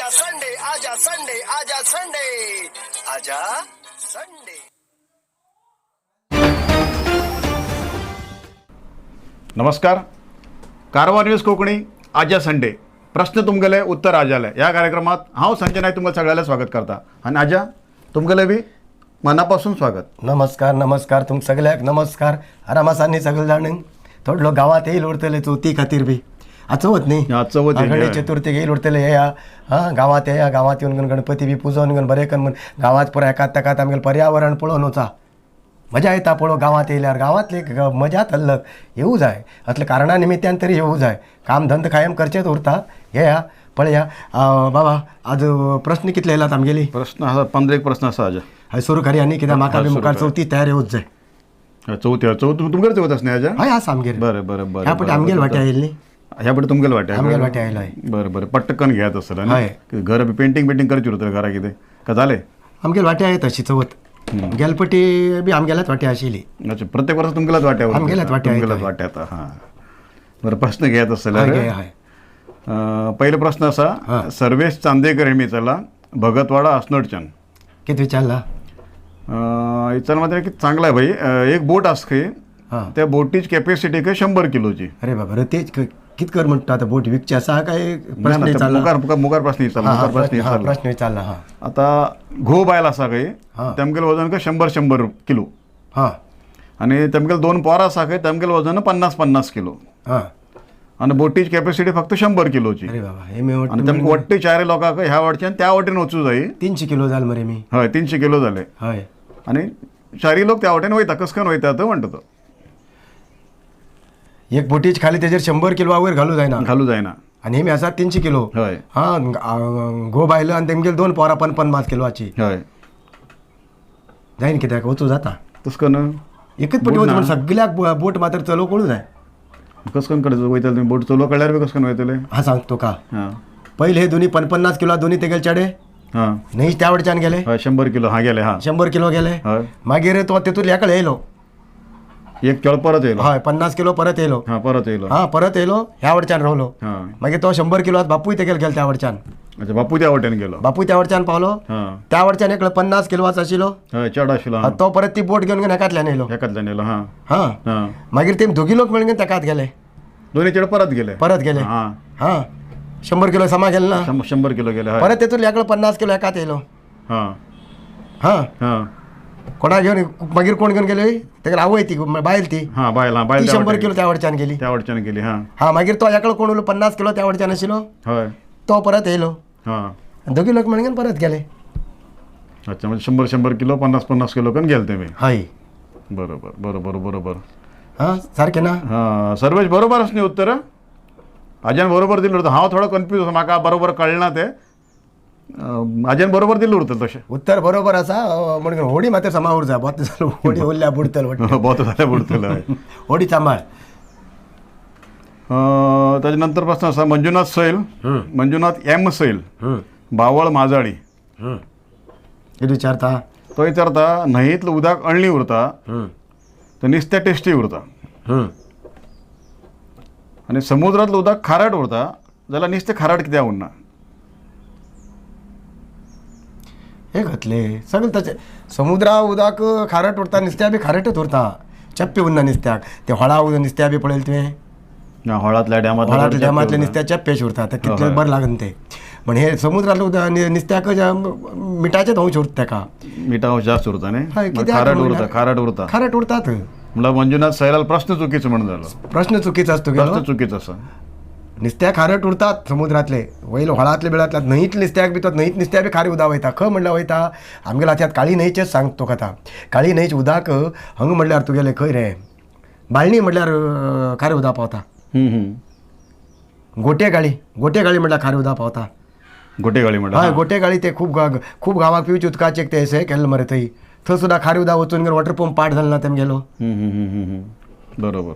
आजा संडे, आजा संडे, आजा संडे, आजा संडे. नमस्कार, कारवार न्यूज कोंकणी आजा संडे, प्रश्न तुमगेले उत्तर आजाले ह्या कार्यक्रमात हांव संजय नायक तुमकां सगळ्यांना स्वागत करता. आनी आजा तुमगेलें बी मना पासून स्वागत. नमस्कार नमस्कार, तुमकां सगळ्याक नमस्कार. आराम आसा न्ही सगळे जाण? थोडे लोक गांवांत येयल उरतले चवथी खातीर बी. आज चवथ न्ही? हा, चवथ येयली, गणेश हय. चतुर्थीक येयल उरतले. येया हां, गांवांत येया. गांवांत येवन गणपती बी पुजोवन घेवन बरें करून गांवांत पुराय एकात तेकात आमगेलें पर्यावरण पळोवन वचा. मजा येता पळोवंक गांवांत येयल्यार. गांवांतली मजाच अलग. येवू जाय असल्या कारणा निमित्यान तरी येवू जाय. काम धंद कायम करचेच उरता. येया पळया. बाबा, आज प्रश्न कितले येयलात आमगेली? प्रश्न आसा, 15 एक प्रश्न आसा आजा. हय, सुरू करया न्ही? कित्याक म्हाका हय, बी सुरू मुखार करूया. चवथी तयार येवच जाय. हय, चवथी चवथ तुमगेर चवथ आसा न्ही आजा? हय, आसा आमगेर. बरें बरें बरें. ह्या पटी आमगेर वाट्या आयिल्ली. ह्या पटी तुमगेले वाट्या? आमगेले वाट्या आयलो, हय. बरें बरें, पट्टकन घेयात आसतलें. हय. न्ही, घर पेंटींग बिंटींग करचें उरतलें घरा कितें का जालें? आमगेर वाट्या येता अशी चवथ. गेलपटी बी आमगेल्याच वाट्या आशिल्ली. अच्छा, प्रत्येक वर्सा तुमगेल्याच वाट्या उरता. आमगेल्याच वाट्या येता. तुमगेल्याच वाट्या येता. हां, बरें, प्रश्न घेयात आसतले. हय, घे, हय. पहिलो प्रश्न आसा. हां. सर्वेश चांदेकर हेमी विचारला, भगतवाडा असनोडच्यान. कितें विचारला? विचारला मात्र की चांगला आहे भाई. एक बोट आसा खंय, हां. त्या बोटीची कॅपॅसिटी खंय 100 किलोची. अरे बाबा रे, तेच कित कर म्हणटा आतां? बोट विकची आसा काय ना, प्रश्न ना, विचारला? मुखार मुखार मुखार प्रश्न विचारला. हां, हां, मुखार प्रश्न प्रश्न, हां, विचारला. प्रश्न विचारला, हां. आता घोव बायल आसा खंय, हां. तेमगेलें वजन खंय 100 100 किलो. हां. आनी तेमगेले दोन पोरां आसा खंय, तेमगेलें वजन 50 50 किलो. हां. आनी बोटीची कॅपॅसिटी फक्त 100 किलोची. अरे बाबा, हे मी आनी तेमकां वट्टे चार लोकांक ह्या वाटच्यान त्या वाटेन वचूं जाय. 300 किलो जाल मरे मी. हय, 300 किलो जाले. हय. आनी चारी लोक त्या वाटेन वयता, कस करून वयता तो म्हणटा तो. एक बोटीच खाली तेजेर 100 किलो वयर घालूं जायना. घालूं जायना. आनी हेमी आसा 300 किलो. हय. हां, घोव बायलो आनी तेमगेले दोन पोरां 50 किलोची. हय. जायन कित्याक वचूं जाता. तस करून एकच पटी बोट वचूं ना. पूण सगळ्याक बोट मात्र चलोवंक कळूं जाय. कस करून कडे वयतले तुमी? बोट चलोवंक कळ्ळ्यार बी कस करून वयतले? हां, सांगतो तुका. हां. पयले हे दोन्ही 50 किलो दोन्ही तेगेले चेडे हां. न्हंय त्या वटच्यान गेले. हय, 100 किलो, हां, गेले, हां. 100 किलो गेले. हय. मागीर तो तेतूंत एकलो येयलो. एक केळ परत येयलो. हय, 50 किलो परत येयलो. हां, परत येयलो. हां, परत येयलो, ह्या वटच्यान रावलो. हां. मागीर तो 100 किलो बापूय तेगेले गेलो त्या वटच्यान. अच्छा, बापूय त्या वाटेन गेलो. बापूय त्या वटच्यान पावलो. हां. त्या वटच्यान एकलो 50 किलोवाचो आशिल्लो. हय, चेडो आशिल्लो, हां. तो परत ती बोट घेवन घेवन एकांतल्यान येयलो. एकांतल्यान येयलो, हां. हां. हां. मागीर ते दोगी लोक मेळून तेकात गेले. दोन्ही चेडे परत गेले. परत गेले. हां. हां, 100 किलो समा गेले ना? 100 किलो गेले, हय. परत तेतून एकलो 50 किलो एकात येयलो. हां. हां. हां. कोणा घेवन मागीर कोण घेवन गेले? तेगेली आवय ती, बायल ती. हां, बायल, हां, बायल. ती त्या 100 वाटेन किलो त्या वटच्यान गेली. त्या वटच्यान गेली, हां. हां, मागीर तो एकलो कोण उरलो 50 किलो त्या वटच्यान आशिल्लो. हय. तो परत येयलो. हां. दोगी लोक मेळून परत गेले. अच्छा, म्हणजे 100 100 किलो 50 50 किलो करून गेले तुम्ही. हय. बरोबर बरोबर बरोबर. हां, सारकें ना? हां, सर्वेश, बरोबर आसा न्ही उत्तर? आज्यान बरोबर दिलें उरता. हांव थोडो कन्फ्यूज आसा, म्हाका बरोबर कळना तें. आज्यान बरोबर दिलें उरता तशें. उत्तर बरोबर आसा. म्हणून होडी मात्र समा उरजा बोत जालो, होडी उरल्या बुडतल वाटतं. बोत जाल्यार बुडतलो, हय. होडी सांबाळ. ताजे नंतर प्रश्न आसा मंजुनाथ सैल, मंजुनाथ एम सैल, बावळ माजाळी. कितें विचारता? तो विचारता, न्हंयेंतलें उदक अळणी उरता तर नुस्तें टेस्टी उरता आनी समुद्रांतलें उदक खारट उरता जाल्यार नुस्तें खारट कित्याक उरना? हे घातले सगळें तशें. समुद्रा उदक खारट उरता, नुस्त्या बी खारटच उरता. चप्पे उरना नुस्त्याक. ते व्हळा उदक नुस्त्या बी पळयलें तुवें? ना, व्हळांतल्या डॅमांतल्या. व्हळांतल्या डॅमांतलें नुस्त्या चप्पेश उरता. ते कितलें हय. बरें लागना तें. म्हण हे समुद्रांतलें उदक नुस्त्याक मिठाचें अंश उरता तेका. मिठा अंश जास्त उरता न्ही? हय, कित्याक खारट उरता. म्हणल्यार खारट उरता. खारट उरतात. म्हणल्यार मंजुनाथ सैलाल प्रश्न चुकीचो म्हणून जालो. प्रश्न चुकीचो आसा तुगेलो. प्रश्न चुकीचो आसा. नुस्त्या खारट उरतात समुद्रांतले, वयले व्हळांतले बिळांतले. न्हंयतले नुस्त्याक बी तो न्हंयत नुस्त्या बी खारें उदक वयता. खंय म्हणल्यार वयता आमगेल्या हातांत काळी न्हंयचेच सांग तुका आतां. काळी न्हंयच उदक हांगा म्हणल्यार तुगेलें खंय रे, बाळणी म्हणल्यार खारें उदक पावता. गोटेगाळी, गोटेगाळी म्हणल्यार खारें उदक पावता. गोटेगाळी हय. म्हणल्यार? गोटेगाळी ते खूब खूब गांवाक पिवचे उदकाचें ते हें केल्लें मरे थंय. थंय सुद्दां खारें उदक वचून वॉटर पंप पाड जालो ना तेमगेलो. बरोबर.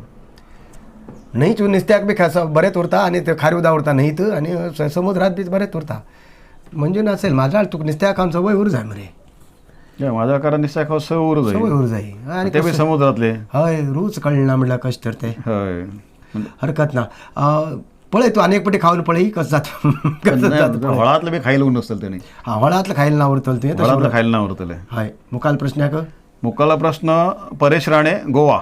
न्हंयच नुस्त्याक बी खास बरेंच उरता आनी ते खारें उदक उरता न्हंयत आनी समुद्रात बी बरेंच उरता. म्हणजे नासेल म्हाजा तुका नुस्त्याक खावन संवय उरूं जाय मरे. माझ्या कारण नुस्त्याक खावन संवय उरूं संवय जाय. उरूं जाय आनी ते बी समुद्रांतले. हय, रूच कळना म्हणल्यार कशें तर तें. हय. हरकत ना. पळय तूं आनी एक पटी खावन पळय कसं जाता कसं जाता. व्हळांतलें बी खायला नसतलें तेणी. हा, व्हळांतलें खायला ना उरतलें तुवें. व्हळांतलें खायला ना उरतलें. हय, मुखाल प्रश्नाक. मुखाला प्रश्न परेश राणे, गोवा.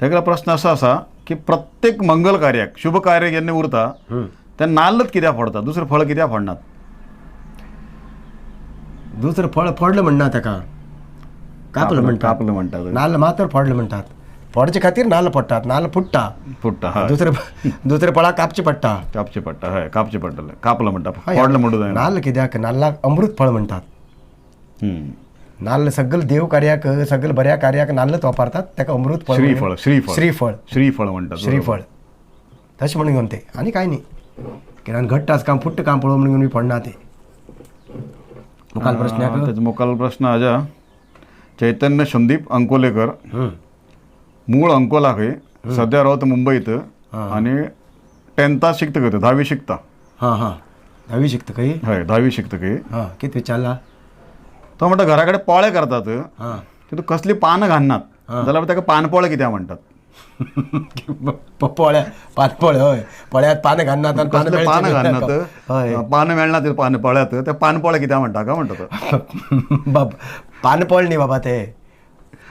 तेगेलो प्रश्न असो आसा की प्रत्येक मंगल कार्याक, शुभ कार्य जेन्ना उरता तेन्ना नाल्लच कित्याक फोडटा, दुसरें फळ कित्याक फोडनात? दुसरें फळ फोडलें म्हणना ताका, कापलें म्हणटा. कापलें म्हणटात. नाल्ल मात्र फोडलें म्हणटात. फोडचे खातीर नाल्ल फोडटात, नाल्ल फुट्टा. फुट्टा, हय. दुसरे दुसरे फळां कापचें पडटा. कापचें पडटा, हय, कापचें पडटलें. कापलें म्हणटा, फोडलें म्हणूं जायना. नाल्ल कित्याक, नाल्लाक अमृत फळ म्हणटात. नाल्ल सगळे देव कार्याक, सगळे बऱ्या कार्याक नाल्लच वापरतात, ताका अमृत फळ. श्रीफळ, श्रीफळ. श्रीफळ. श्रीफळ म्हणटात. श्रीफळ तशें म्हणून घेवन ते आनी कांय न्ही, कित्याक घट्ट आसा काम, फुट्ट काम पळोवन म्हणून घेवन फोडना ते. मुखाल प्रश्नाक. तेजो मुखाल प्रश्न आजा चैतन्य संदीप अंकोलेकर, मूळ अंकोला खंय, सद्या रावता मुंबईत आनी टेंथा शिकता खंय, धावी शिकता. हां हां, धावी शिकता खंय. हय, धावी शिकता खंय. हां, कितें विचारला? तो म्हणटा घरा कडेन पोळे करतात, हां, तितून कसली पानां घालनात जाल्यार ताका पानपोळे कित्याक म्हणटात? पोळ्या पानपोळे. हय, पोळ्यात पानां घालनात. कसले पानां घालनात, हय, पानां मेळना ते पान पोळ्यात, ते पानपोळे कित्याक म्हणटा काय म्हणटा तो. बाब पानपोळ न्ही बाबा, ते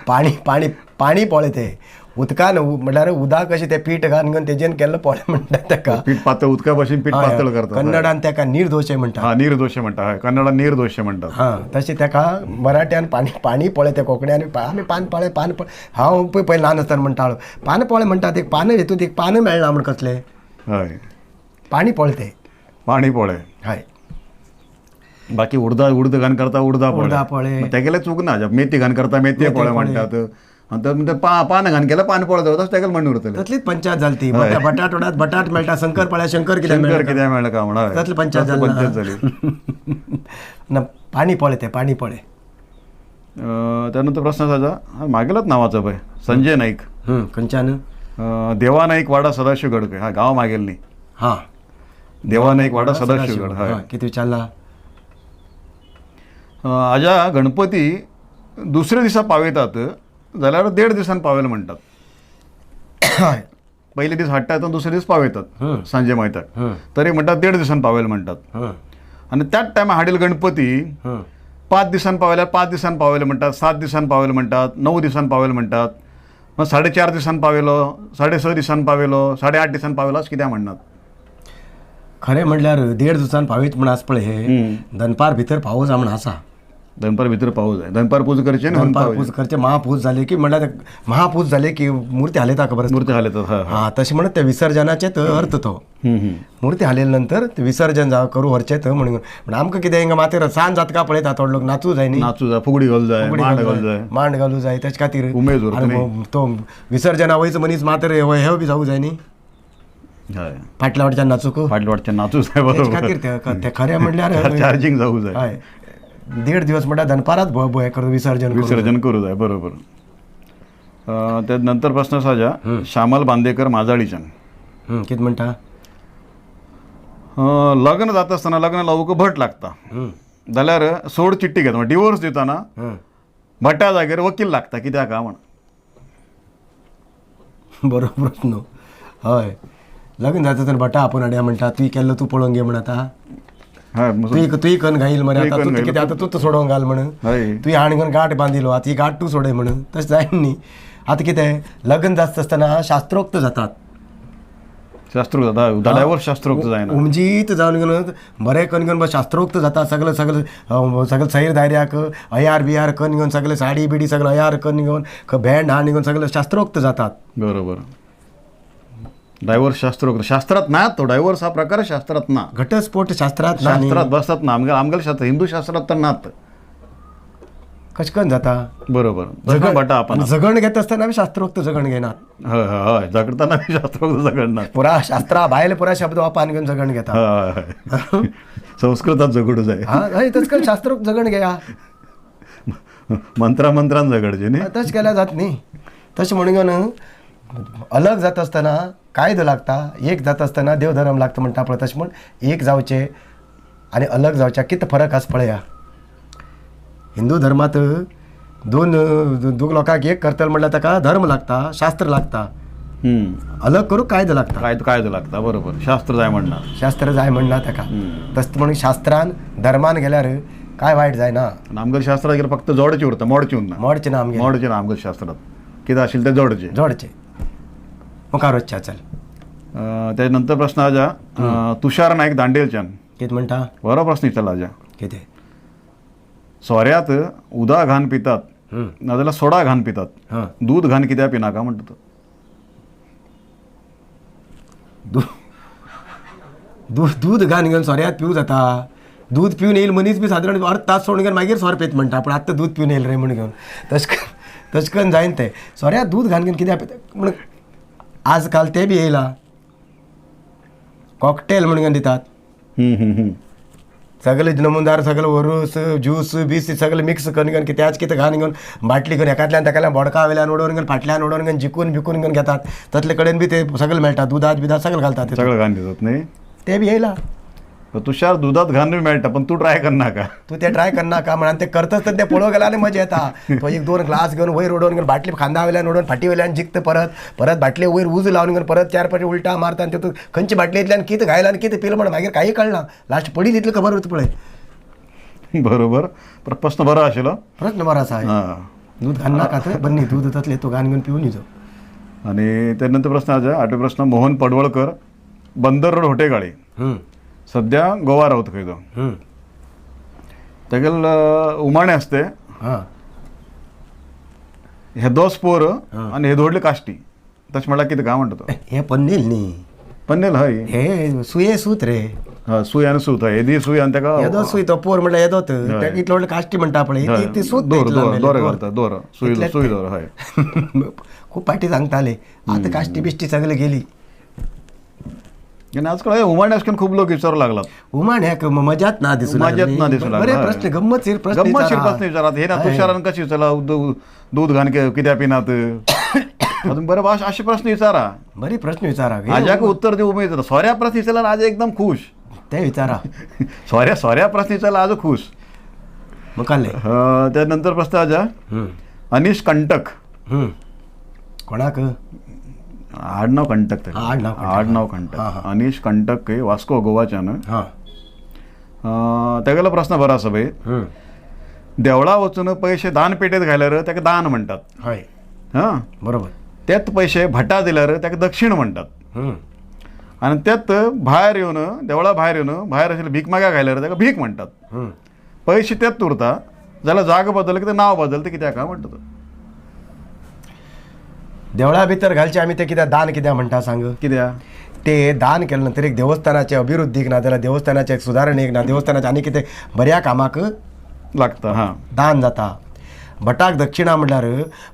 पाणी पाणी पाणी पोळे ते उदकान, म्हणल्यार उदक अशें तें पीठ घालून घेवन तेजेन केल्लो पोळे म्हणटात ताका. पीठ पातळ, उदका भशेन पीठ पातळ करतात. कन्नडान ताका नीर दोशे म्हणटात. हा, नीर दोशे म्हणटा. हय, कन्नडान नीर दोशे म्हणटात. हां, तशें ताका मराठ्यान पाणी पाणी पोळे, ते कोंकण्यान आमी पान पोळे पान पोळे. हांव पळय पयलीं ल्हान आसतना म्हणटालो पान पोळे म्हणटात, एक पानां हितून एक पानां मेळना म्हण कसलें. हय, पाणी पोळे ते. पाणी पोळे. हय. बाकी उडदा उडद घाण करता उडदा उडदा पोळे. तेगेले चूक ना, मेथी घाण करता मेथी पोळे म्हणटात, आनी ते पान घाण केलं पान पोळे जाता, तशें तेगेले म्हणून उरतलें. तसलीच पंचायत जाली ती. बटाटवड्यात बटाट मेळटा, शंकर पोळ्या शंकर कित्याक शंकर मेळटा, कित्याक मेळटा काय म्हणा. तसली पंचायत जाली. पंचायत जाली. ना, पाणी पोळे ते, पाणी पोळे. त्यानंतर प्रश्न आसा मागेलोच नांवाचो पळय, संजय नाईक. खंयच्यान? देवा नाईक वाडा सदाशिवगड खंय. हा, गांव मागेल न्ही. हां, देवा नाईक वाडा सदाशिवगड. हय, कितें विचारला? आजा गणपती दुसऱ्या दिसा पावयतात जाल्यार देड दिसान पावयले म्हणटात. पयले दीस हाडटात आनी दुसरे दीस पावयतात सांजे मायताक, तरी म्हणटात देड दिसान पावयले म्हणटात. आनी त्याच टायमार हाडील गणपती 5 दिसान पावयल्यार 5 दिसान पावयले म्हणटात, 7 दिसान पावयले म्हणटात, 9 दिसान पावयले म्हणटात, मग 4.5 दिसान पावयलो, 6.5 दिसान पावयलो, 8.5 दिसान पावयलो, अशें कित्याक म्हणनात? खरें म्हणल्यार देड दिसान पावयत म्हण आसा पळय, हे दनपार भितर पावस म्हण आसा. दनपार भितर पावस जाय, दनपार पूज करचे न्ही, दनपार पूज करचे. महापूज जाले की म्हणल्यार महापूज जाले की मूर्ती हालयता, खबर आसा? मूर्ती हालयतात. हां, तशें म्हणत ते विसर्जनाचे तो अर्थ तो. मूर्ती हालयले नंतर ते विसर्जन करूं व्हरचें थंय म्हणून. पूण आमकां कितें हिंगा माथ्यार सांज जातका पळयता थोडे लोक नाचूं जाय न्ही, नाचूं जाय, फुगडी घालूं जाय, मांड घालूं जाय, मांड घालूं जाय, तेचे खातीर उमेद उरता. तो विसर्जना वयचो मनीस मात्र हे बी जावूं जाय न्ही, फाटल्या वाटच्यान नाचूंक, फाटल्या वाटच्यान नाचूं जाय, बरोबर. खातीर ते खरें म्हणल्यार चार्जींग जावूं जाय. हय, देड दिवस म्हणल्यार दनपारात हे करून विसर्जन विसर्जन करूं जाय, बरोबर. ते नंतर प्रश्न आसा श्यामल बांदेकर माजाळीच्यान. कितें म्हणटा? लग्न जाता आसतना लग्न लावूंक भट लागता जाल्यार सोड चिट्टी घेता, डिवोर्स दितना भट्टा जागेर वकील लागता कित्याक काय म्हण? बरो प्रश्न. हय, लग्न जाता आसतना भटा आपोवन हाडया म्हणटा, तुवें केल्लो तूं पळोवन घे म्हण आतां, तुवें कन्न घायल मरे आतां, तूं कितें आतां तूं सोडोवंक घाल म्हण, तुवें हाण घेवन गांठ बांदिलो आतां ही गांठ तूं सोडय म्हण, तशें जायना न्ही. आतां कितें लग्न जाता आसतना शास्त्रोक्त जातात, शास्त्रोक्त जाता, डायव्होर्स शास्त्रोक्त जायना, उमजीत जावन घेवन बरें कन्न घेवन शास्त्रोक्त जाता, सगळें सगळें सगळें सैर दायऱ्याक अयार बियार कन्न घेवन सगळें साडी बिडी सगळें अयार कन्न घेवन बँड हाण घेवन सगळें शास्त्रोक्त जातात. बरोबर. डायव्होर्स शास्त्रोक्त शास्त्रात ना, तो डायव्होर्स हा प्रकार शास्त्रात ना, घटस्फोट शास्त्रात ना, शास्त्रात बसतात ना, आमगेले शास्त्र हिंदू शास्त्रात तर नात, कशें कन्न जाता? बरोबर. आपण झगण घेत आसतना आमी शास्त्रोक्त झगण घेनात. हय हय, झगडताना शास्त्रोक्त झगडनात, पुरा शास्त्रा भायले पुरा शब्द वापरून घेवन झगण घेता. संस्कृतात झगडू जाय. हय, तशें करून शास्त्रोक्त झगण घेया, मंत्रा मंत्रान झगडचे न्ही, तशें केल्यार जाता न्ही. तशें म्हणून घेवन अलग जाता आसतना कायदो लागता, एक जाता आसतना देवधर्म लागता म्हणटा पळय, तशें म्हण एक जावचें आनी अलग जावचें कितें फरक आसा पळया. हिंदू धर्मांत दोन दोग लोकांक एक करतले म्हणल्यार ताका धर्म लागता, शास्त्र लागता. अलग करूंक कायदो लागता. काय कायदो लागता, बरोबर. शास्त्र जाय म्हणणार. शास्त्र जाय म्हणना ताका. तशें म्हणून शास्त्रान धर्मान गेल्यार काय वायट जायना. आनी आमगेल्या शास्त्रात गेल्यार फक्त जोडचें उरता, मोडचें उरना. मोडचें ना आमगेलें. मोडचें ना आमगेल्या शास्त्रात, कितें आशिल्लें तें जोडचें. जोडचें. मुखार वचचें चल. त्याच्या नंतर प्रश्न आजा तुषार नायक दांडेलच्यान. कितें म्हणटा? बरो प्रश्न विचारला आजा. कितें? सोऱ्यात उदक घान पितात नाजाल्यार सोडा घान पितात, दूध घान कित्याक पिनाका म्हणटा तो. दूध घान घेवन सोऱ्यात पिवू जाता. दूध पिवन येईल मनीस बी सादारण अर्द तास सोडून घेवन मागीर सोर पित म्हणटा, पूण आत्तां दूध पिवन येयल रे म्हण घेवन तशें करून जायना तें. सोऱ्यात दूध घान घेवन कित्याक पिता म्हण आज काल ते बी येयला कॉकटेल म्हण घेवन दितात. सगळे नमुनदार सगळे वरूस ज्यूस बीस सगळे मिक्स करून घेवन कित्याच कितें घालून घेवन बाटली घेवन एकांतल्यान तेकाल्यान बोडका वयल्यान उडोवन घेवन फाटल्यान उडोवन घेवन जिकून बिकून घेवन घेतात. तसले कडेन बी ते सगळे मेळटा, दुदात बिदात सगळे घालतात, सगळें घान दितात न्ही ते बी येयला. तुषार दुधात घान बी मेळटा, पण तूं ट्राय करनाका. तूं ते ट्राय करनाका म्हणून ते करतच तर ते पळोवंक गेल्यार आनी मजा येता. तो एक दोन ग्लास घेवन वयर उडोवन घेवन बाटली खांदा वयल्यान उडोवन फाटी वयल्यान जिखता, परत परत बाटले वयर उजो लावन घेवन परत चार पाटी उलटा मारता आनी तितून खंयची बाटलेंतल्यान कितें घायला आनी कितें पिलें म्हण मागीर कांय कळना, लास्ट पडली तितली खबर उरता पळय. बरोबर, प्रश्न बरो आशिल्लो. प्रश्न बरो आसा. दूध घाल नाका तर बन्नी दूध तसलें तूं घान घेवन पिवन यो. आनी त्या नंतर प्रश्न आसा आठवे प्रश्न मोहन पडवळकर, बंदर रोड होटेगाळी, सध्या गोवा रावता खंय तो. तेगेल उमाणें आसते, हेदोच पोर आनी हेदो व्हडली काश्टी, तशें म्हणल्यार कितें काय म्हणटा तो? हे पन्नेल न्ही. पन्नेल हय. हे सुये सूत रे. हय, सूय आनी सूत, हय, येदी सूय आनी तेका येदो सूय तो पोर म्हणल्यार येदो ताका इतलो व्हडली काश्टी म्हणटा पळय ती सूत. दोर दोर दोर घालता, दोर सूय सूय दोर हय. खूब फाटी सांगताले, आतां काश्टी बिश्टी सगळे गेली. आनी आजकाल हे उमाणे अशें करून खूब लोक विचारूंक लागलात. उमाण्याक मजाच ना दिसूं, मजाच ना दिसूं लागला. बरे प्रश्न, गम्मतशीर प्रश्न, गम्मतशीर प्रश्न विचारात. हे ना तुषारान कशें विचारला दूध घान कित्याक पिनात, अजून बरे अशे प्रश्न विचारा. बरे प्रश्न विचारा, आजाक उत्तर दिवं उमेद जाता. सोऱ्या प्रश्न विचारल्यार आज एकदम खुश. ते विचारा. सोऱ्या सोऱ्या प्रश्न विचारल्यार आज खुश. मुखाल्ले. त्या नंतर प्रश्न आजा अनिश कंटक. कोणाक? आडनांव कंटक. आडनांव कंटक, अनिश कंटक, वास्को गोवाच्यान. तेगेलो प्रश्न बरो आसा पळय. देवळा वचून पयशे दान पेटेत घाल्यार ताका दान म्हणटात. हय हां बरोबर. तेच पयशे भटा दिल्यार ताका दक्षिण म्हणटात. आनी तेच भायर येवन देवळा भायर येवन भायर आशिल्ले भीक माग्या घाल्यार ताका भीक म्हणटात. पयशे तेच उरता जाल्यार जागो बदल कितें नांव बदलता कित्याक काय म्हणटा तो? देवळा भितर घालचे आमी ते कित्याक दान कित्याक म्हणटा सांग? कित्याक ते दान केलें नंतर एक देवस्थानाचे अभिवृद्धीक ना जाल्यार देवस्थानाचे सुदारणेक ना देवस्थानाचे आनी कितें बऱ्या कामाक लागता. हां दान जाता. भटाक दक्षिणा म्हणल्यार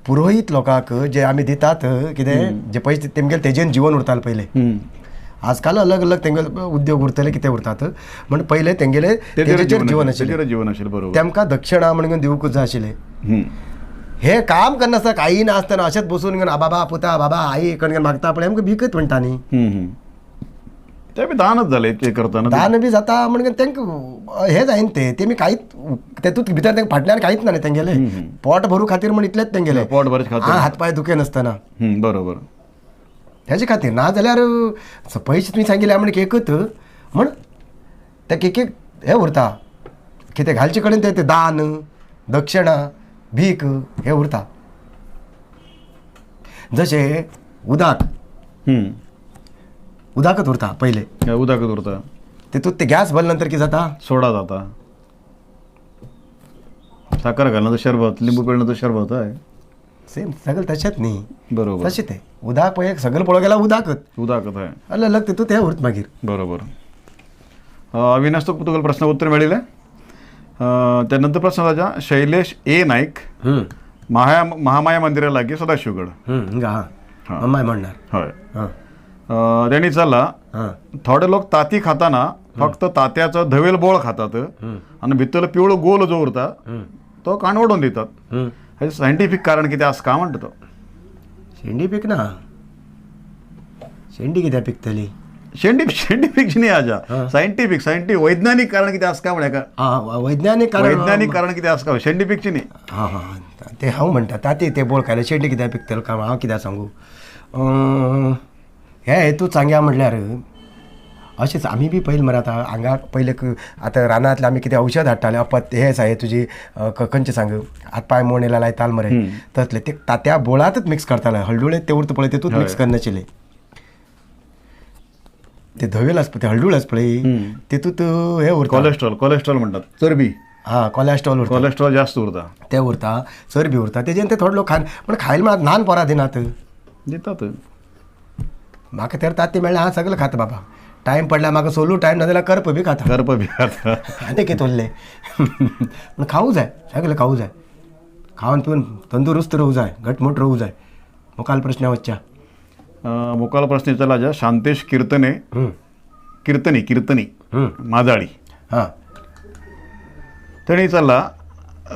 पुरोहीत लोकांक जे आमी दितात कितें जे पयशे तेमगेले तेजेन जिवन उरताले पयले. आजकाल अलग अलग तेंगेले उद्योग उरतले कितें उरतात म्हण पयले तेंगेले तेजेर जिवन आशिल्लें, जिवन आशिल्लें. बरोबर. तेमकां दक्षिणा म्हणून दिवंकूच जाय आशिल्लें. हे काम करनासतना काही नासतना अशेंच बसून घेवन बाबा पुता बाबा आई करून मागता पळय आमकां भिकत म्हणटा न्ही. ते बी दानच जालें ते करतना. दान बी जाता म्हणून तांकां हें जायना तें तेमी कांयच तेतूंत भितर तांकां फाटल्यान कांयच ना न्ही तेंगेलें पोट भरू खातीर म्हण इतलेंच तेंगेलें पोट भरचे खातीर, हात पांय दुखे नासतना. बरोबर. तेजे खातीर ना जाल्यार पयशे तुमी सांगिल्ले म्हण एकच म्हण ते एक हें उरता कितें घालचे कडेन ते दान दक्षिणा भीक हे उरता. जशें उदक उदकच उरता पयले, उदकच उरता तितूंत ते गॅस भरले नंतर कितें जाता? सोडा जाता, साखर घालना तर शरबत, लिंबू पिळलं तर शरबत. हय सेम सगळें तशेंच न्ही. बरोबर. तशें तें उदक पळय सगळें पळोवंक गेल्यार उदकच उदकच. हय अलग अलग तितूंत तें उरता मागीर. बरोबर. अविनाश तुका प्रश्न उत्तर मेळिल्लें. त्यानंतर प्रश्न ताजा शैलेश ए नाईक, महामाया मंदिरा लागीं सदाशिवगड. हां म्हणणार. हय. तेणी चला थोडे लोक ताती खाताना फक्त तात्याचो धवेल बोळ खातात आनी भितरलो पिवळो गोल जो उरता तो काण ओडून दितात. हें सायंटिफीक कारण कितें आसा काय म्हणटा तो? शेंडी पिकना. शेंडी कित्याक पिकतली? शेंडी शेंडी पिकची न्ही आजा, सायंटिफीक सायंटिफीक वैज्ञानीक कारण कितें आसा काय म्हळ्यार? आं वैज्ञानीक कारण, वैज्ञानीक कारण कितें आसा काय? शेंडी पिकची न्ही. हां हां ते हांव म्हणटा ताती ते बोळ खायले शेंडी कित्याक पिकतले काय हांव कित्याक सांगू? हे हेतू सांग्या म्हणल्यार अशेंच आमी बी पयलीं मरे आतां हांगा पयले आतां रानांतलें आमी कितें औशध हाडटाले अपत हे आसा हे तुजी खंयचें सांग हात पांय मोड येयला लायताले मरे तसले ते तात्या बोळांतच मिक्स करताले हळडुळे ते उरता पळय तेतूंत मिक्स करनाशिल्ले ते धवेल आसता ते हळडुळे आसता पळय तेतूंत हे उरता कोलेस्ट्रॉल कोलेस्ट्रॉल म्हणटात चरबी. हां कोलेस्ट्रॉल उरता कोलेस्ट्रॉल जास्त उरता ते उरता चरबी उरता तेजेन ते थोडे लोक खान पण खायला म्हळ्यार ल्हान पोरां दिनात दितात. म्हाका तर तांती मेळ्ळें हांव सगळें खाता बाबा. टायम पडल्यार म्हाका सोलू टायम ना जाल्यार करप बी खाता. करप बी खाता. आनी कितें उरलें पूण खावूं जाय सगळें खावूं जाय खावन पिवन तंदुरुस्त रावूं जाय घटमूट रावूं जाय. मुखाल प्रश्न वचच्या मुखाल प्रश्न विचारला जा शांतेश कीर्तने कीर्तनी कीर्तनी माजाळी. हां तेणी विचारला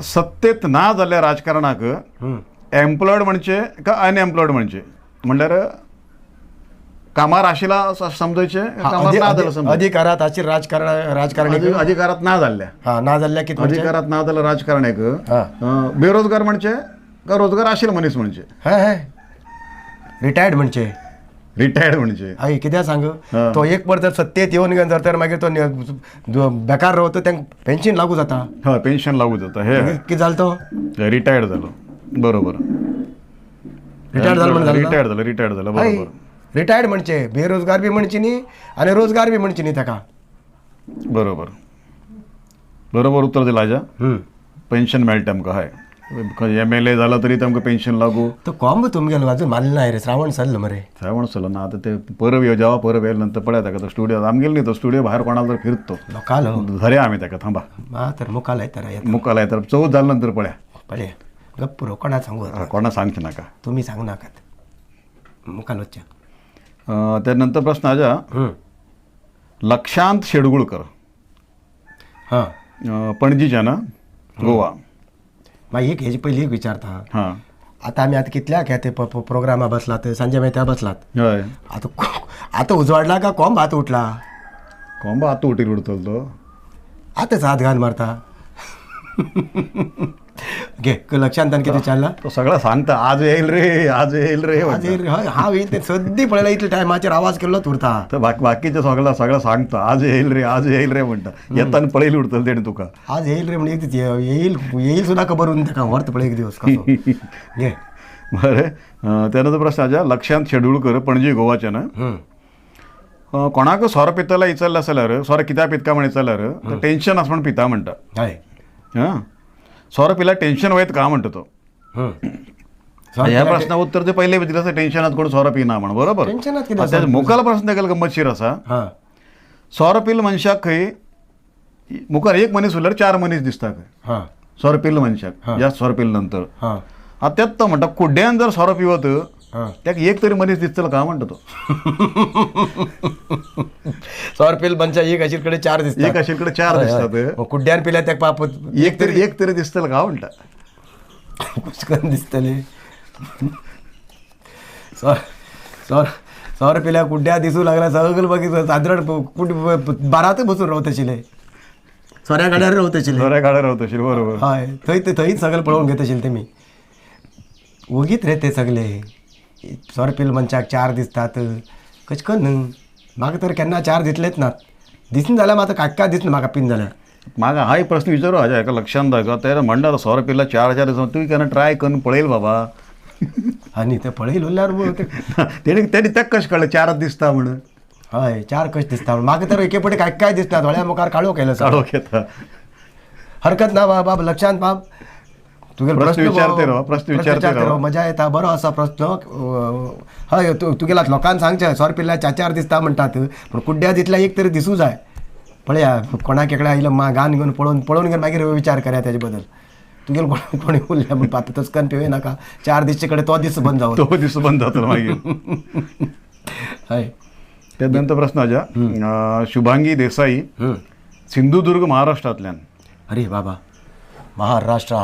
सत्तेत ना जाल्ल्या राजकारणाक एम्प्लॉयड म्हणचे का अनएम्प्लॉयड म्हणचे म्हणल्यार कामार आशिला असं समजायचे कामार ना जाल्यार समजायचें? अधिकारात अशी राजकारण राजकारणी अधिकारात ना जाल्ल्या हां ना जाल्ल्या कितें म्हणचे? अधिकारात ना जाल्यार राजकारण्याक हां. बेरोजगार म्हणचे का रोजगार आशिल्लो मनीस म्हणचे हें हें रिटायर्ड म्हणचे रिटायर्ड म्हणचे. हय कित्याक सांग हां. तो एक पर जर सत्तेत येवन गेलो जर तर मागीर तो बेकार रावता तांकां पेन्शन लागू जाता. हय पेन्शन लागू जाता. हे कितें जालें तो रिटायर्ड जालो बरोबर. रिटायर्ड जालो म्हण जालो ना? रिटायर्ड जालो रिटायर्ड जालो हय बरोबर रिटायर्ड म्हणचे बेरोजगार बी म्हणची न्ही आनी रोजगार बी म्हणची न्ही ताका. बरोबर बरोबर उत्तर दिला हाज्या. पेन्शन मेळटा आमकां. हय एम एल ए जाला तरी तांकां पेन्शन लागू. तो कोंब तुमगेलो अजून मारलें ना रे श्रावण सरलो मरे. श्रावण सरलो ना आतां ते परब येवं जेवा परब येयले नंतर पळया ताका तो स्टुडियो आमगेलो न्ही तो स्टुडियो भायर कोणाला तर फिरतो लोकालो धरया आमी ताका थांबा मा तर मुखाल येता रे मुखाल येता चवथ जाल्या नंतर पळया. पळया गप्प पुरो कोणा सांगू कोणा सांगचे नाका तुमी सांगू नाकात मुखाल वचच्या. त्यानंतर प्रश्न हाज्या लक्षांत शेडगुळकर हां पणजीच्यान गोवा. मागीर एक हेजे पयलीं एक विचारता. हां आतां आमी आतां कितल्याक ह्या ते प्रोग्रामा बसलात सांजे मेहता बसलात. हय आतां आतां उजवाडला का कोंब आतां उठला? कोंबो आतां उटीर उरतलो तो आतांच हात घाल मारता. घे लक्षांत कितें विचारला? तो सगळा सांगता आज येईल रे आज येईल रे आज म्हणटा. येईल हय हांव येईल ते सद्दी पळयला इतले टायमाचेर आवाज केल्लोच उरता. तर बाकीचे सगळं सगळं सांगता आज येईल रे आज येईल रे म्हणटा येताना पळयली उरतलो तेणे तुका. आज येईल रे म्हणजे एक येईल येईल सुद्दां खबर उरना ताका व्हरता पळय एक दिवस कसो. घे बरें त्यानंतर प्रश्न हाज्या लक्षांत शेडुळकर पणजी गोवाच्यान कोणाक सोरो पितला विचारलें आसल्यार सोरो कित्याक पिता म्हण विचारल्यार तर टेन्शन आसा म्हण पिता म्हणटा. हय हां सोरो पिल्यार टेन्शन वयत का म्हणटा तो. ह्या प्रश्ना उत्तर ते पयले विचारलें आसा टेन्शनात कोण सोरो पिना म्हण बरोबर. टेन्शनात कित्याक आतां मुखाल प्रश्न तेगेलो गंमतशीर आसा. हां सोरो पिल मनशाक खंय मुखार एक मनीस उरल्यार चार मनीस दिसता खंय हां सोरो पिल मनशाक जास्त सोरो पिल नंतर. हां आतां तेच तो म्हणटा कुड्ड्यान जर सोरो पिवत हां ताका एक तरी मनीस दिसतलो का म्हणटा तो. सोर पिल मनशा एक अशीर कडेन चार दिसता. एक आशिल्ले कडेन चार दिसतात मग कुड्ड्यान पिल्यार ताका पाप एक तरी दिसतलो का म्हणटा. कशें करून दिसतले? सोर सोर सोर पिल्यार कुड्ड्या दिसूं लागला सगळें मागीर सादारण कुड बारातच बसून रावता आशिल्ले सोऱ्या गाड्यार रावता आशिल्ले. सोऱ्या काड्यार रावता आशिल्ले बरोबर. हय थंय ते थंयच सगळें पळोवन घेता आशिल्ले तेमी. वगीत रे ते सगळे सोर पिल मनशाक चार दिसतात कशें करून न्हू म्हाका तर केन्ना चार दिसलेच नात दिसना जाल्यार म्हाका कांय कांय दिसना म्हाका पिन जाल्यार. म्हाका हा एक प्रश्न विचारू हाज्या एका लक्षांत दाखय ते म्हणटा सोरो पिला चार चार दिसा तुवें केन्ना ट्राय करून पळयल बाबा. आनी ते पळयल उरल्यार तेणी तेणी ताका कशें कळ्ळें चारच दिसता म्हणून? हय चार कशें दिसता म्हाका तर एके फावटी कांय कांय दिसना दोळ्या मुखार काळोख येयलो सगळो. काळोख येता. हरकत ना बाब लक्षांत बाब तुगेलो प्रश्न विचारते राव, प्रश्न विचारते राव. मजा येता बरो आसा प्रश्न. हय तुगेला लोकांक सांगचें सोर पिल्यार चार चार दिसता म्हणटात पूण कुड्ड्या दितल्या एक तरी दिसूं जाय. पळया कोणाक एकल्या आयलो मा गान घेवन पळोवन पळोवन घेवन मागीर विचार करया तेजे बद्दल. तुगेलो कोण कोणी उरल्या म्हण पाप तसकन पिवय नाका चार दिसचे कडेन तो दीस बंद जावं. तो दीस बंद जातलो मागीर. हय त्यानंतर प्रश्न हाज्या शुभांगी देसाई सिंधुदुर्ग महाराष्ट्रांतल्यान. अरे बाबा महाराष्ट्र.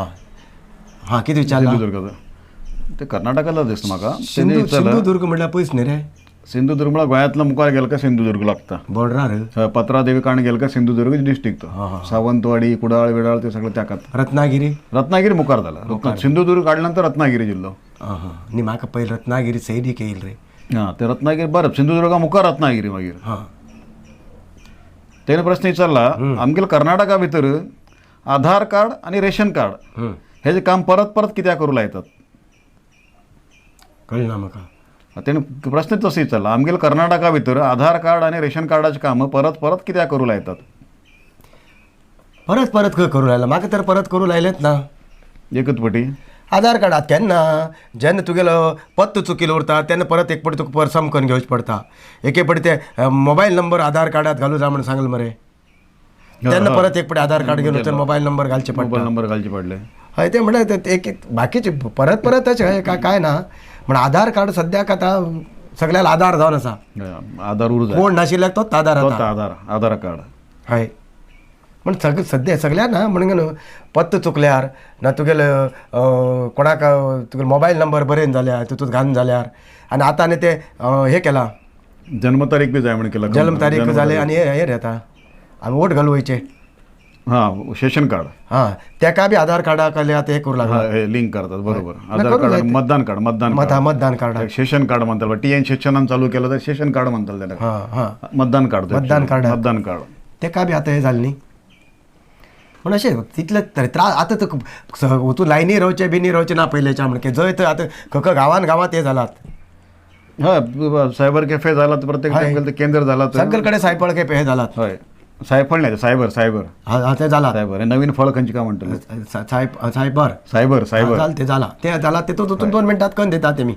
हां कितें विचारलां? सिंधुदुर्गाचो ते कर्नाटकाला दिसता म्हाका. तेणी विचारलं सिंधुदुर्ग म्हटल्यार पयस न्ही रे? सिंधुदुर्ग म्हळ्यार गोंयांतलो मुखार गेलो काय सिंधुदुर्ग लागता. बॉर्डरार. हय, पत्रादेवी काण गेलो काय सिंधुदुर्ग डिस्ट्रिक्ट तो. सावंतवाडी, कुडाळ बिडाळ ते सगळं त्याकात. रत्नागिरी. रत्नागिरी मुखार जाला. सिंधुदुर्ग काडल्या नंतर रत्नागिरी जिल्लो. हां हां, न्ही म्हाका पयलीं रत्नागिरी सैरीक येयल रे. हां, ते रत्नागिरी बरं, सिंधुदुर्गा मुखार रत्नागिरी मागीर. हां. तेणे प्रश्न विचारला, आमगेले कर्नाटका भितर आधार कार्ड आणि रेशन कार्ड हेजे काम परत परत कित्याक करूं लायतात? कळना म्हाका. तेणे प्रश्न तसो विचारला, आमगेले कर्नाटका भितर आधार कार्ड आणि रेशन कार्डाचें काम परत परत कित्याक करूं लायतात? परत परत खंय करूं लायला? म्हाका तर परत करूं लायलेंच ना. एकच पटी आधार कार्डात केन्ना जेन्ना तुगेलो पत्तो चुकीलो उरता तेन्ना परत एक पटी तुका परत समकन घेवचें पडटा. एके पटी ते मोबायल नंबर आधार कार्डात घालूं जाय म्हण सांगलें मरे, तेन्ना परत एक पटी आधार कार्ड घेवन वचून मोबायल नंबर घालचे मोबायल पडटा. नंबर घालचे पडले. हय, ते म्हणल्यार एक एक बाकीचे परत परत अशें काय काय ना, म्हण आधार कार्ड सद्याक आतां सगळ्याक आधार जावन आसा. आधार उरूं जाय. कोण नाशिल्ल्याक तोच आधार तोच आतां. आधार, आधार कार्ड. हय, म्हण सगळे सद्या सगळ्या ना म्हणून न्हू पत्तो चुकल्यार ना तुगेले कोणाक तुगेलो मोबायल नंबर बरयन जाल्यार तितूंत घालून जाल्यार. आनी आतां आनी ते हे केलां, जन्मतारीख बी जाय म्हण केला. जल्म तारीख जाले आनी हे रे आतां आमी वोट घालूं वयचे. हां, शेशन कार्ड. हां, तेका बी आधार कार्डा कडले आतां हे करूं लागला. हे लिंक करतात, बरोबर. आधार करूं कार्ड जाय ते. मतदान कार्ड, मतदान कार्ड. मतदान कार्ड. शेशन कार्ड म्हणटाले, टी एन शेशनान चालू केलं तर शेशन कार्ड म्हणटाले त्याला. हां हां, मतदान कार्ड. मतदान कार्ड. मतदान कार्ड. तेका बी आतां हें जालें न्ही. पूण अशें तितले तरी त्रास आतां तर वचून लायनी रावचें बिनी रावचें ना पयलेच्या म्हणके जंय थंय आतां खंय गांवान गांवांत हें जालात. हय, सायबर कॅफे झाला तर प्रत्येक टायम केंद्र झाला तर सगळे कडेन सायबळ कॅफे हे जालात. हय, सायफळ नाही, सायबर, सायबर. हां ते जालात. सायबर हे नवीन फळ खंयचे काय म्हणटले? Cyber, cyber, cyber. जालें ते जाला, ते जाला तितून तितून 2 मिनटात करून दिता तेमी.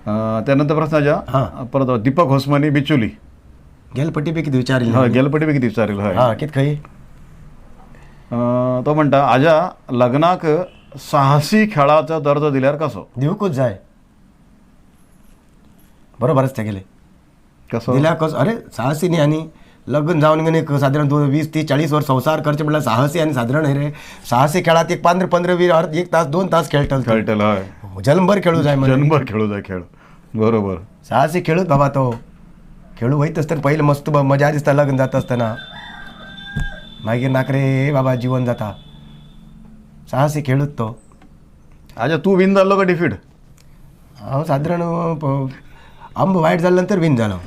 त्यानंतर प्रश्नाच्या परत दीपक होसमानी बिचुली. गेल पटी बी कितें विचारिल्लें. हय, गेलपटी बी कितें विचारिल्लें. हय. हां, कितें खंय? तो म्हणटा, आजा लग्नाक साहसी खेळाचो दर्जो दिल्यार कसो? दिवकूच जाय, बरोबरच तेगेलें. कसो दिल्यार कसो? अरे साहसी न्ही, आनी लग्न जावन एक सादारण 2 20 30 40 वर्स संवसार करचें म्हणल्यार साहसी आनी सादारण न्ही रे. साहसी खेळात एक 15 15 20 1 तास 2 तास खेळटलो, खेळटलो. हय, जल्मभर खेळूं जाय मरे. जन्मभर खेळूं जाय खेळ, बरोबर. साहसी खेळूच बाबा, तो खेळू वयता आसतना पयलीं मस्त मजा दिसता लग्न जाता आसतना, मागीर नाकरे बाबा जीवन जाता. साहसी खेळूच तो. आजा तूं विन जाल्लो काय डिफीट? हांव सादारण आंब वायट जाले नंतर विन जालो.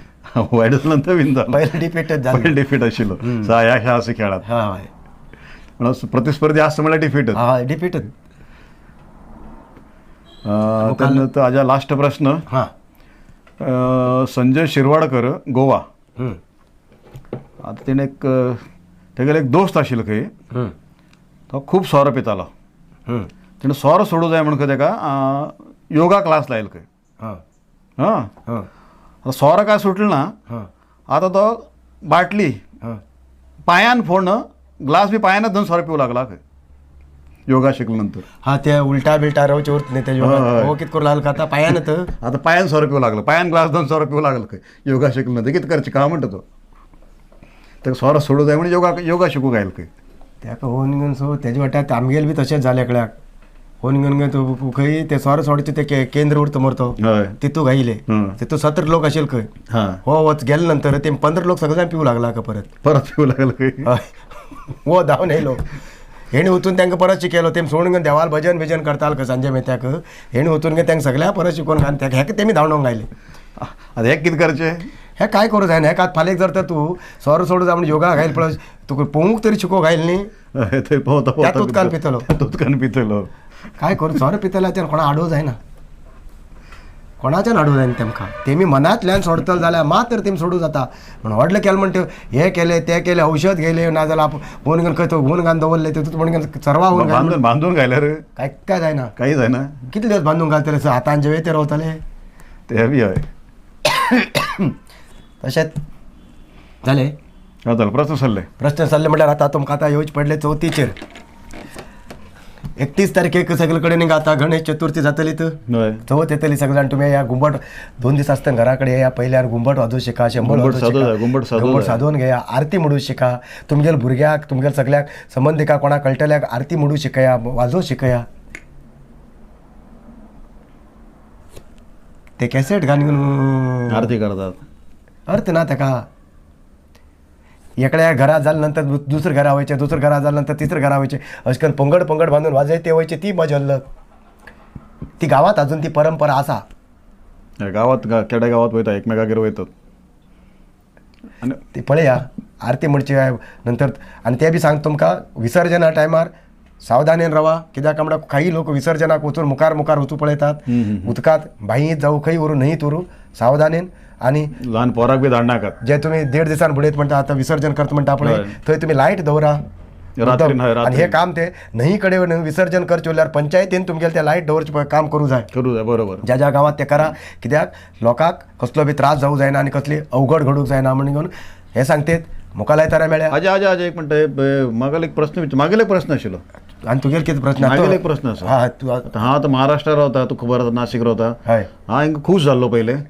वायट जाले नंतर विन जालो. पयलें डिफीटच जालो. पयलें डिफीट आशिल्लो ह्या साहसी खेळात. हय, प्रतिस्पर्धी आसता म्हणल्यार डिफीटच. हय, डिफीटच. त्यानंतर आजा लास्ट प्रश्न. हां. संजय शिरवाडकर, गोवा. आतां तेणें एक तेगेलो एक दोस्त आशिल्लो खंय, तो खूब सोरो पितालो. तेणें सोरो सोडूं जाय म्हण खंय तेका योगा क्लास लायलो खंय. हां. हां, आतां सोरो काय सुटलो ना, आतां तो बाटली पांयान फोडून ग्लास बी पांयानच धरून सोरो पिवूं लागला खंय योगा शिकले नंतर. हां, ते उलटा बिलटा रावचे उरत न्ही ते योगा. हो, कितें करूं लागलो आतां पांयान तर. आतां पांयान सोरो पिवूं लागलो, पांयान ग्लास धरून सोरो पिवूं लागलो खंय योगा शिकले नंतर. कितें करचें काय म्हणटा तो? ताका सोरो सोडूं जाय म्हण योगा योगा शिकूंक आयलो खंय. ताका होवन घेवन सो तेजे वाट्याक आमगेले बी तशेंच जालें एकल्याक. होवन घेवन घेवन खंय ते सोरो सोडचे ते केंद्र उरता मरे तो, तितू घायले तितू 17 लोक आशिल्ले खंय. हो वच गेले नंतर ते 15 लोक सगळे जाण पिवूं लागला का परत. परत पिवूं लागले खंय. हो धांवन येयलो हेणी वचून तांकां परत शिकयलो. तेमी सोडून घेवन देवाल भजन बिजन करताले खंय सांजे मेत्याक. हेणी वचून घेवन तांकां सगळ्या परत शिकोवन घालून तेका हेका तेमी धांवडोवंक आयले. आतां हें कितें करचें? हें काय करूं जायना. हेका आतां फाल्यां जर तर तूं सोरो सोडूं जाय म्हण योगा घायल पळय, तुका पोवूंक तरी शिकोवंक घायल न्ही. थंय पोवता त्या उदकान पितलो. त्या उदकान पितलो. काय करूं? सोरो पितल्याच्यान कोणा आडोवं जायना, कोणाच्यान आडोवं जायना तेमकां. तेमी मनांतल्यान सोडतले जाल्यार मात्र तेमी सोडूं जाता. म्हण व्हडलें केलें म्हणटा हें केलें तें केलें, औषध घेयलें नाजाल्यार होवन घेवन खंय तो होवन घालून दवरलें तितूंत म्हणून घेवन सर्वा होवन घालून बांदून घायल्यार काय काय जायना, काही जायना. कितले दिवस बांदून घालतले? हातान जेवे ते रावतले ते बी हय. तशेंच जालें. जालें, प्रश्न सरले. प्रश्न सरले म्हणल्यार आतां तुमकां आतां येवचे पडले चवथीचेर. 31 तारखेक सगळे कडेन आतां गणेश चतुर्थी जातली तर चवथ येतली. सगळे जाण तुमी ह्या घुंबट 2 दीस आसतना घरा कडेन या पयल्यार घुंबट वाजोवंक शिका, शंबर घुंबट सादोवन घेया, आरती म्हणूं शिका. तुमगेल्या भुरग्याक तुमगेल्या सगळ्याक संबंदिका कोणाक कळटल्याक आरती म्हणूं शिकया, वाजोवंक शिकया. ते कॅसेट घालून आरती करतात. अर्थ ना ताका. एकड्या घरा जाल्या नंतर दुसऱ्या घरा वयचें, दुसऱ्या घरा जाल्या नंतर तिसऱ्या घरा वयचें, अशें करून पंगड पंगड बांदून वाजयते वयचे, ती मजा अलग. ती गांवांत अजून ती परंपरा आसा. गावात खेड्या गावात वयता, एकमेकागेर वयतात आनी ती पळया आरती म्हणची नंतर. आनी ते बी सांग तुमकां, विसर्जना टायमार सावधानेन रावा, कित्याक म्हणल्यार काही लोक विसर्जनाक वचून मुखार मुखार वचूं पळयतात, उदकांत बांयत जावं खंय व्हरूं न्हंयत व्हरूं, सावधानेन. आनी ल्हान पोराक बी धाडनाकात. जे तुमी देड दिसान बुडयत म्हणटा, आतां विसर्जन करता म्हणटा पळय, हय. थंय तुमी लायट दवरा. रात्रीन, हय, आनी रात्रीन. हें काम ते न्हंयी कडेन विसर्जन करचें उरल्यार पंचायतीन तुमगेलें तें लायट दवरचें काम करूं जाय. करूं जाय, बरोबर. ज्या ज्या गांवांत ते करा, कित्याक लोकांक कसलो बी त्रास जावं जायना आनी कसली अवघड घडूंक जायना म्हणून हें सांगतेत. मुखार आयतारा मेळ्या. आजा आजा आजा, एक म्हणटा, मागेलो एक प्रस्न, मागेलो एक प्रस्न आशिल्लो. आनी तुगेलो कितें प्रस्न? मागेलो एक प्रस्न आसा. हा, तूं. आतां हांव आतां महाराष्ट्रात रावता, तूं खबर आसा, नाशिक रावता. हय. हांव हिंगा खूश जाल्लो पयलें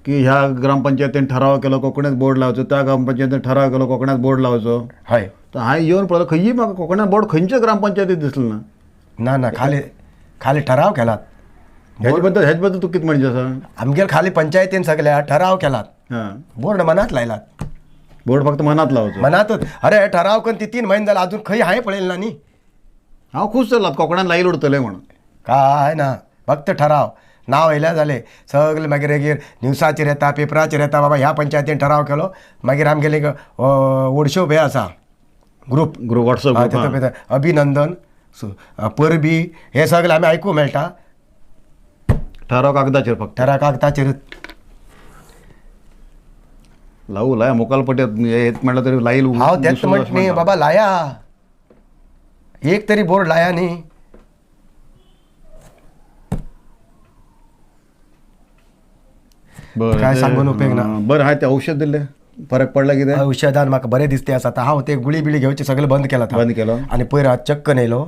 की ह्या ग्रामपंचायतीन ठराव केलो कोंकणीत बोर्ड लावचो, त्या ग्रामपंचायतीन ठराव केलो कोंकणात बोर्ड लावचो. हय. तर हांवें येवन पळयलो, खंयी म्हाका कोंकणात बोर्ड खंयच्या ग्रामपंचायतीत दिसलें ना. ना ना, खाली खाली ठराव केलात. हेजे बद्दल तूं कितें म्हणचें आसा? आमगेर खाली पंचायतीन सगल्या ठराव केलात, हां बोर्ड मनात लायलात. बोर्ड फक्त मनात लावचो. मनातच. अरे, हे ठराव करून ती 3 म्हयने जाले, अजून खंय हांवें पळयलें ना न्ही. हांव खूश जालां कोंकणात लायल उरतलें म्हणून. काय ना, फक्त ठराव नाव येयल्यार जालें सगळें. मागीर मागीर न्यूसाचेर येता, पेपराचेर येता, बाबा ह्या पंचायतीन ठराव केलो. मागीर आमगेले एक व्हडश्यो हे आसा ग्रुप. Group, WhatsApp. हय, ग्रुप. तेतून भितर अभिनंदन, परबी, हे सगळें आमी आयकूंक मेळटा. ठराव कागदाचेर फक्त. ठराव कागदाचेर. लावू लाया मुखाल पट्यात येत म्हणल्यार तरी लाईल. हांव तेच म्हणटा न्ही बाबा, लाया एक तरी बोर्ड लाया न्ही. बरं. काय सांगून उपयोग ना. बरं, हाय ते औषध दिले, फरक पडला कितें? औषधान म्हाका बरें दिसते आसा आतां. हांव ते गुळी बिळी घेवचे सगळें बंद केलां आतां. बंद केलो. आनी पयर हांव चक्क येयलो,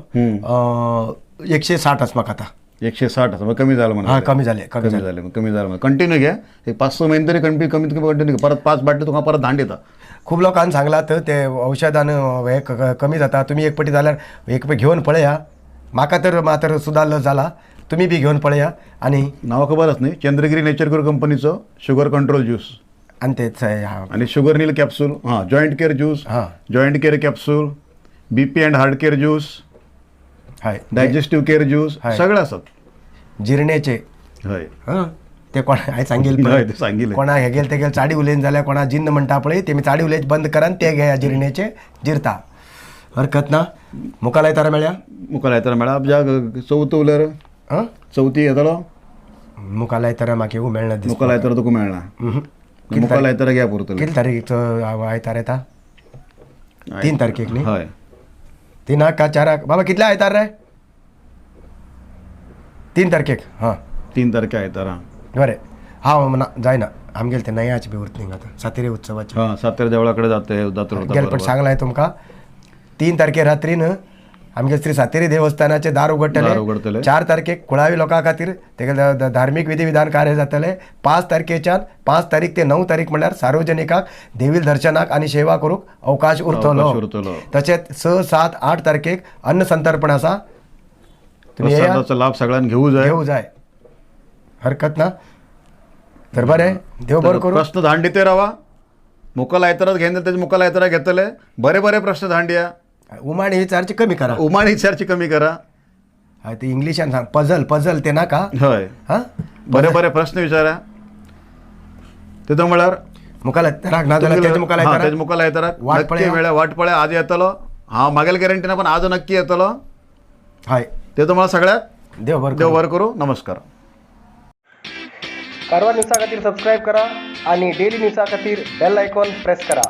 160 आसा म्हाका आतां. 160 आसा, कमी जालें म्हणून. हा, कमी जालें, कमी. कमी जालें, कमी जालें. कंटिन्यू घे एक 5-6 म्हयने तरी, कमी कमीत कमी कंटिन्यू घे. परत पांच बाटली तुका परत धाड दिता. खूब लोकांनी सांगलां तर ते औषधान हे कमी जाता. तुमी एक पटी जाल्यार एक पटी घेवन पळया. म्हाका तर मात्र सुदारलो जाला, तुमी बी घेवन पळया आनी नांव खबर आसा न्ही, चंद्रगिरी नेचर क्युअर कंपनीचो शुगर कंट्रोल ज्यूस. आनी तेच हा. आनी शुगर नील कॅप्सूल, हां, joint care juice, joint care capsule, BP and heart care juice, हय डायजेस्टीव केअर ज्यूस, सगळे आसात. जिरणेचे. हय. हां, ते कोण हांवें सांगेल. हय, ते सांगिल्लें. कोणा हेगेल तेगेल चाडी उलयन जाल्यार कोणा जिन्न म्हणटा पळय, तेमी चाडी उलयत बंद करा आनी ते घेया जिरणेचे, जिरता, हरकत ना. मुखार आयतारा मेळया. मुखार आयतारा मेळ्ळा. ज्या चवथ उल्यार हां. चवथी येतलो. मुखार आयतारा म्हाका येवूं मेळना दिसता. मुखार आयतारा तुका मेळना. मुखार आयतारा घ्या पुरतले. कितले तारीख आयतार येता? 3 तारखेक न्ही? हय. 3 का 4 बाबा, कितले आयतार रे? 3 तारखेक, हां. 3 तारखे आयतारा. बरें, हांव ना जायना, आमगेले ते नयाचे बी उरता न्ही आतां सातेरी उत्सवाचे. हां, सातेर देवळा कडेन जाते जात्रा. गेले पण सांगलां तुमकां, 3 तारखे रात्रीन आमगे श्री सातेरी देवस्थानाचे दार दार उगडटले. उगडटले. 4 तारखेक कुळावी लोकां खातीर तेगेले धार्मीक विधी विधान कार्य जातले. 5 तारखेच्यान, 5 तारीख ते 9 तारीख म्हणल्यार सार्वजनिकाक देवील दर्शनाक आनी सेवा करूंक अवकाश उरतलो. अवकाश उरतलो. तशेंच 6, 7, 8 तारखेक अन्न संतर्पण आसा, तुमी येया. प्रसादाचो लाभ सगळ्यांनी घेवू जाय. घेवू जाय, हरकत ना. तर बरें, देव बरें करूं. प्रश्न धांडिते रावा. मुखाल आयताराच घेयना तेजे मुखाल आयतारा घेतले. बरे बरे प्रश्न धांडिया. उमाणी विचारची कमी करा. उमाणी विचारची कमी करा. हय, ते इंग्लिशान सांग, पझल पझल ते नाका. हय. हां. बरे बरे प्रश्न विचारा. तितून म्हळ्यार मुखार आयताराक ना जाल्यार तेजे मुखार हां, तेजे आयताराक मुखाल आयताराक वाट नक्की पळया. मेळ्या. वाट पळया. आज येतलो हांव, मागेल गॅरंटी ना, पण आज नक्की येतलो. हय. ते तुम्हाला सगळ्याक देव बरें देव करूं. बरें करूं. नमस्कार. कारवार न्यूजा खातीर सबस्क्रायब करा आणि डेली न्यूजा खातीर बेल आयकॉन प्रेस करा.